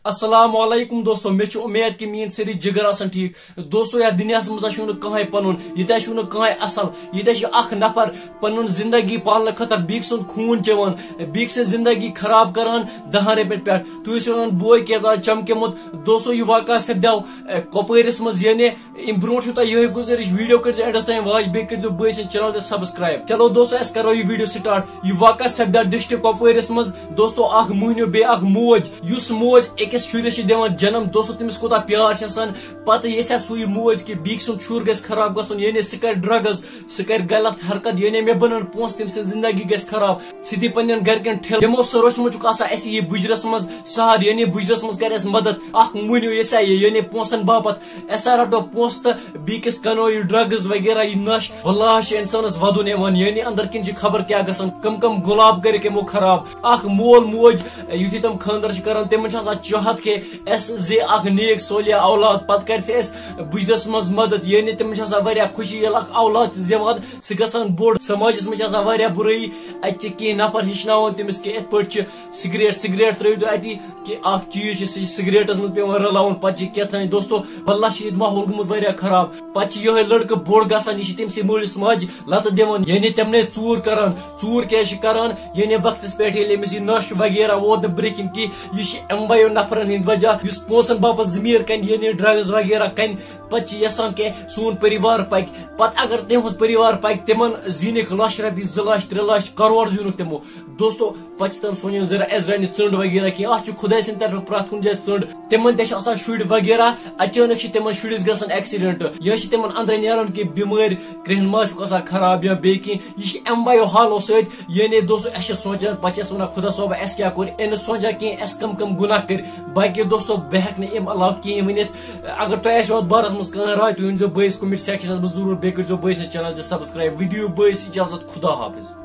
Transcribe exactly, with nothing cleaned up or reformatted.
السلام علیکم دوستو، مےٚ چھُ اُمید کہِ میٲنۍ سٲری جِگر آسن ٹھیٖک۔ دوستو، یتھ دُنیاہس منٛز چھُنہٕ کٕہٕنۍ پنُن، ییٚتہِ چھُنہٕ کٕہٕنۍ اصل، ییٚتہِ چھُ اکھ نفر پنُن زندگی پالنہٕ خٲطرٕ بیٚکہِ سُنٛد خوٗن چٮ۪وان، بیٚکہِ سٕنٛز زندگی خراب کران دہن رۄپین پٮ۪ٹھ۔ تُہۍ ٲسِو ونان، بوے کیٛازِ آز چمکیومُت؟ دوستو، یہِ واقعہ سپدیو، اے، کۄپوٲرِس منٛز، یعنی امہِ برونٛٹھ چھُو تۄہہِ یِہوٚے گُزٲرِش، video کٔرۍزیو endس تام watch، بیٚیہِ کٔرۍزیو بٲے سٕنٛدِ channel تہِ subscribe۔ چلو دوستو، أسۍ کرو یہِ video start۔ یہِ واقعہ سپدیو district کۄپوٲرِس منٛز۔ دوستو، اکھ مۄہنیو بیٚیہِ اکھ موج، یُس موج أکِس شُرِس چھِ دِوان جنم، دوستو، تٔمِس کوٗتاہ پیار چھُ آسان۔ پتہٕ یژھِ ہا سُے موج کہِ بیٚکہِ سُنٛد شُر گژھِ خراب گژھُن، یعنی سُہ کرِ drugs، سُہ کرِ غلط حرکت، یعنی مےٚ بنن پونٛسہٕ، تٔمۍ سٕنٛز زندگی گژھِ خراب۔ سُہ دِ پننٮ۪ن گرِکٮ۪ن ٹھیلہٕ۔ یِمو سُہ روچمُت چھُکھ آسان اَسہِ یہِ بُجرس منٛز سہر، یعنی بُجرس منٛز کرِ اَسہِ مدد۔ اکھ مۄہنیو یژھِ ہا یہِ، یعنی پونٛسن باپتھ۔ أسۍ ہا رٹو پونٛسہٕ تہٕ بیٚکِس کٕنو یہِ drugs وغیرہ، یہِ نش۔ واللہ چھُ انسانس ودُن یِوان، یعنی اندر کِنۍ چھِ خبر کیٛاہ گژھان، کم کم گۄلاب کٔرِکھ یِمو خراب۔ اکھ مول موج، یُتھُے تِم خانٛدر چھِ کران، تِمن چھِ آسان چاہت کہِ اَسہِ زِ اکھ نیک صالح اولاد، پتہٕ کرِ سُہ اَسہِ بُجرس منٛز مدد، یعنی تِمن چھِ آسان واریاہ خوشی، ییٚلہِ اکھ اولاد تہِ زٮ۪وان، سُہ گژھان بوٚڑ۔ سماجس منٛز چھِ آسان واریاہ بُرٲیی، اتہِ چھِ کینٛہہ نفر ہیٚچھناوان تٔمِس کہِ یِتھ پٲٹھۍ چھِ سگریٹ، سگریٹ ترٲوِو تُہۍ اتی، کہِ اکھ چیٖز چھُ، سُہ چھُ سگریٹس منٛز پٮ۪وان رلاوُن، پتہٕ چھِ کیٛاہ تام، دوستو، واللہ چھُ ییٚتہِ ماحول گوٚمُت واریاہ خراب۔ پتہٕ چھُ یِہوٚے لڑکہٕ بوٚڑ گژھان، یہِ چھُ تٔمۍ سٕے مٲلِس ماجہِ لتہٕ دِوان، یعنی تِمنے ژوٗر کران۔ ژوٗر کیٛازِ چھِ کران؟ یعنی وقتس پٮ۪ٹھ ییٚلہِ أمِس یہِ نش وغیرہ ووت نہٕ برٛونٛہہ کِنۍ کینٛہہ، یہِ چھِ یِموَیو نفرن ہٕنٛدۍ وجہ، یُس پونٛسن باپتھ ضمیٖر کنہِ، یعنی drugs وغیرہ کنہِ، پتہٕ چھِ یژھان کہِ سون پریوار پکہِ۔ پتہٕ اگر تِہُنٛد پریوار پکہِ، تِمن زیٖنِکھ لچھ رۄپیہِ، زٕ لچھ، ترٛےٚ لچھ، کرور زیٖنُکھ تِمو۔ دوستو، پتہٕ چھِ تِم سونچان، ذرا اَسہِ درٛاے نہٕ ژٔنٛڈ وغیرہ کینٛہہ، اتھ چھُ خۄداے سٕنٛدِ طرفہٕ پرٛٮ۪تھ کُنہِ جایہِ ژٔنٛڈ۔ تِمن تہِ چھِ آسان شُرۍ وغیرہ، اچانک چھِ تِمن شُرِس گژھان accident، یا چھِ تِمن أنٛدرَے نیران کینٛہہ بٮ۪مٲرۍ، کرٛیٚہن ماز چھُکھ آسان خراب یا بیٚیہِ کینٛہہ۔ یہِ چھِ اَمہِ وَیو حالو سۭتۍ، یعنی دوستو، اَسہِ چھِ سونٛچان، پَتہٕ چھِ اَسہِ وَنان، خۄدا صٲبہ، اَسہِ کیٛاہ کوٚر؟ اَسہِ نہٕ سونٛچان کینٛہہ، اَسہِ کَم کَم گُناہ کٔرۍ۔ باقٕے دوستو، بہٕ ہٮ۪کہٕ نہٕ اَمہِ علاوٕ کِہیٖنۍ ؤنِتھ۔ اگر تۄہہِ آسِوٕ اَتھ بارَس منٛز کانٛہہ راے، تُہۍ ؤنۍزیو بٲیِس comment sectionس منٛز ضروٗر، بیٚیہِ کٔرۍزیو بٲے سٕنٛز channel تہِ subscribe۔ وۄنۍ دِیِو بٲیِس اِجازت، خۄدا حافظ۔